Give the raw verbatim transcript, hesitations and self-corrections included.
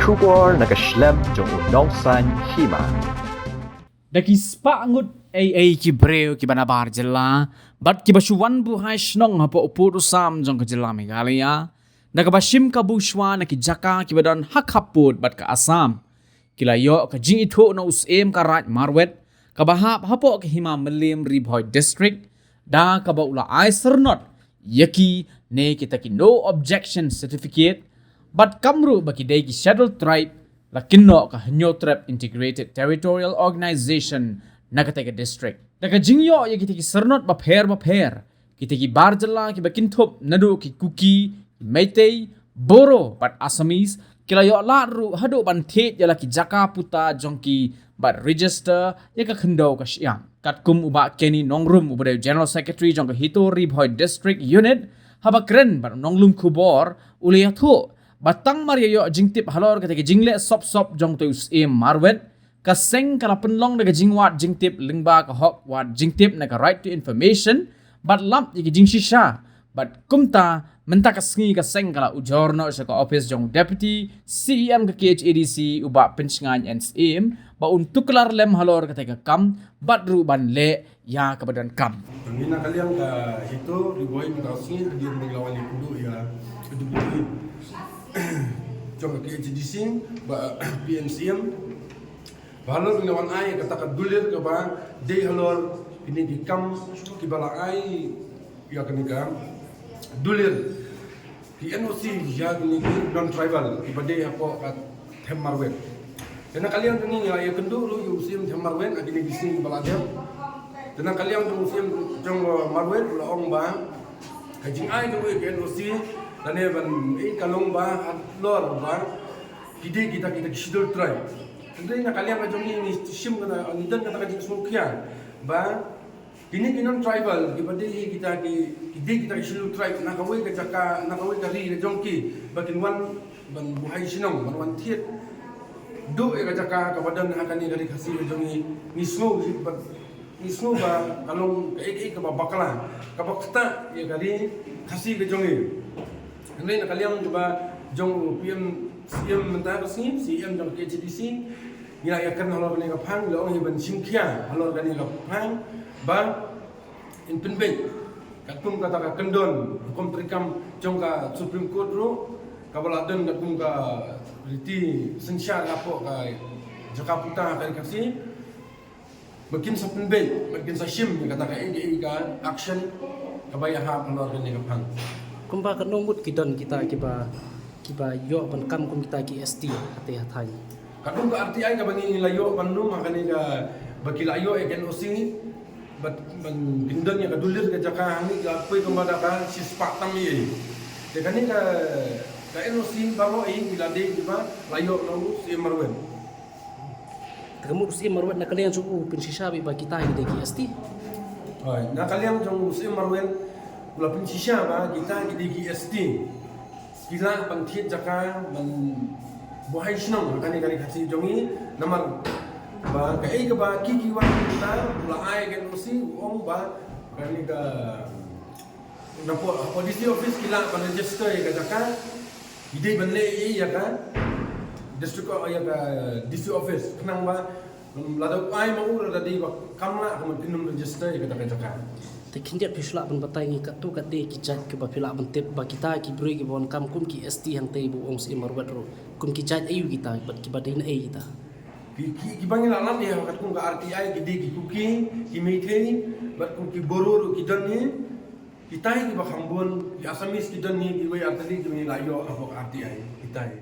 Khubor na ka shlem jong u nongsaiñ hima. Da ki spah ngut ei ei ki briew kiba nabar jylla bad kiba shu wan buhai shnong hapoh u pud u sam jong ka jylla Meghalaya, da kaba shim kabu shuwa na ki jaka kiba don ha khappud bad ka Assam, ki la ïoh ka jingithuh na u Syiem ka Raid Marwet kaba hap hapoh ka Hima Mylliem, Ri Bhoi District, da kaba u la ai syrnod ïa ki ne kita ki no objection certificate, bad kumjuh ba ki dei ki Scheduled Tribe la kynnoh ka Hynñiewtrep Integrated Territorial Organization na kata ka district. Da ka jingïoh ïa kita ki syrnod bapher bapher, kita ki bar jylla kiba kynthup naduh ki Kuki, Meitei, Boro bad Assamese, ki la ïoh lad ruh haduh ban thied ïa la ki jaka puta jong ki bad register ïa ka khyndew ka shyiap. Katkum u Bah Kenny Nongrum uba dei General Secretary jong ka HITO Ri Bhoi District Unit, haba kren bad u nonglum khubor, u la ïathuh ba tang mar ïa ïoh jingtip halor kata ka jingleh sop sop jong utai u Syiem Marwet, ka seng ka la pynlong da ka jingwad jingtip lyngba ka hok wad jingtip na ka Right to Information, bad lap ïa ka jingshisha, bad kumta mynta ka sngi ka seng ka la ujor noh sha ka ophis jong Deputy C E M ka K H A D C, u Bah Pynshngain N Syiem, ba un tuklar lem halor kata ka kam bad ruh ban leh ïa kaba donkam. Ngi na ka liang ka HITO Ri Bhoi mynta ka sngi hadien ba ngi la wan ïakynduh ïa ka Deputy jong ka K H A D C, Bah P N Syiem, ba halor ngi la wan ai kata ka dulir kaba dei halor kine ki kam kiba la ai ïa kane ka dulir ki N O C ïa kine ki non-tribal kiba dei hapoh ka them Marwet. Te na ka liang jong ngi ngi la ïakynduh ruh ïa u Syiem them Marwet ha kine ki sngi ba la dep. Te na ka liang jong u Syiem jong, uh, Marwet u la ong ba ka jingai jong u ïa ka N O C lane ban ïa ka long ba halor ba ki dei kita kita ki Scheduled Tribe. Hynrei na ka liang ka jong ngi ngi shim kata, ngi don kata ka jingsngewkhia ba kine ki non-tribal kiba dei kita ki, ki dei kita ki Scheduled Tribe na kawei ka jaka, na kawei ka ri ka jong ki, ba kin wan ban buhai shnong, ban wan thied duh ïa ka jaka kaba don ha kane ka ri Khasi ka jong ngi. Ngi sngew hi ba, ngi sngew ba ka long kaei kaei kaba bakla, kaba ktah ïa ka ri Khasi ka jong ngi. Hynrei na ka liang kaba jong u P M Syiem mynta ka sngi, C E M jong ka K H A D C, ngi la ïakren halor kane ka phang, ngi la ong hi ban shim khia halor kane ka phang ba in pynbeit katkum kata ka kyndon hukum treikam jong ka Supreme Court ruh kaba la don katkum ka riti synshar hapoh ka jaka puta ka ri Khasi. Ba kin sa pynbeit, ba kin sa shim ïa kata kaei kaei ka action kaba ïahap halor kane ka phang. Kumba katno ngut ki don kita kiba, kiba ïoh ban kam kum kita ki S T hate ha thaiñ? Katkum ka R T I kaba ngi la ïoh ban nym ha kane ka, ba ki la ïoh ïa ka N O C, ba ban kyndon ïa ka dulir ka jaka hangne, ki la poi kumba da ka shispah tam ïa. Te kane ka, ka N O C baroh hi ki la dei kiba la ïoh na u Syiem Marwet. Te ka mut u Syiem Marwet na ka liang jong u pynshisha beit ba kita ki dei ki S T. Hooid, na ka liang jong u Syiem Marwet u la pynshisha ba kita ki dei ki S T. Ki lah ban thied jaka ban buhai shnong ha kane ka ri Khasi jong ngi, namar ba kaei kaba ki ki wan kita u la ai ka N O C, u ong ba kane ka Napoh, hapoh D C office ki lah ban register ïa ka jaka. Ki dei ban leh ïa ka district, ïa ka D C office. Khnang ba, um, lada u ai ma u, lada dei ba kam lah ka mut kin nym register ïa ka jaka. Te khyndiat phi shu lah ban batai ngi katto katne ki jait kiba phi lah ban tip ba kita ki briew kiba wan kam kum ki S T hangtei ba u ong Syiem Marwet ruh, kum ki jait aïu kita bad kiba dei na ei kita? Ki, ki, kiba ngi la lap ïa katkum ka R T I ki dei ki Kuki, ki Meitei bad kum ki Boro ruh ki don hi. Kita hi kiba kham bun, ki Assamese ki don hi, kiwei artylli kiba ngi la ïoh hapoh ka R T I, kita hi.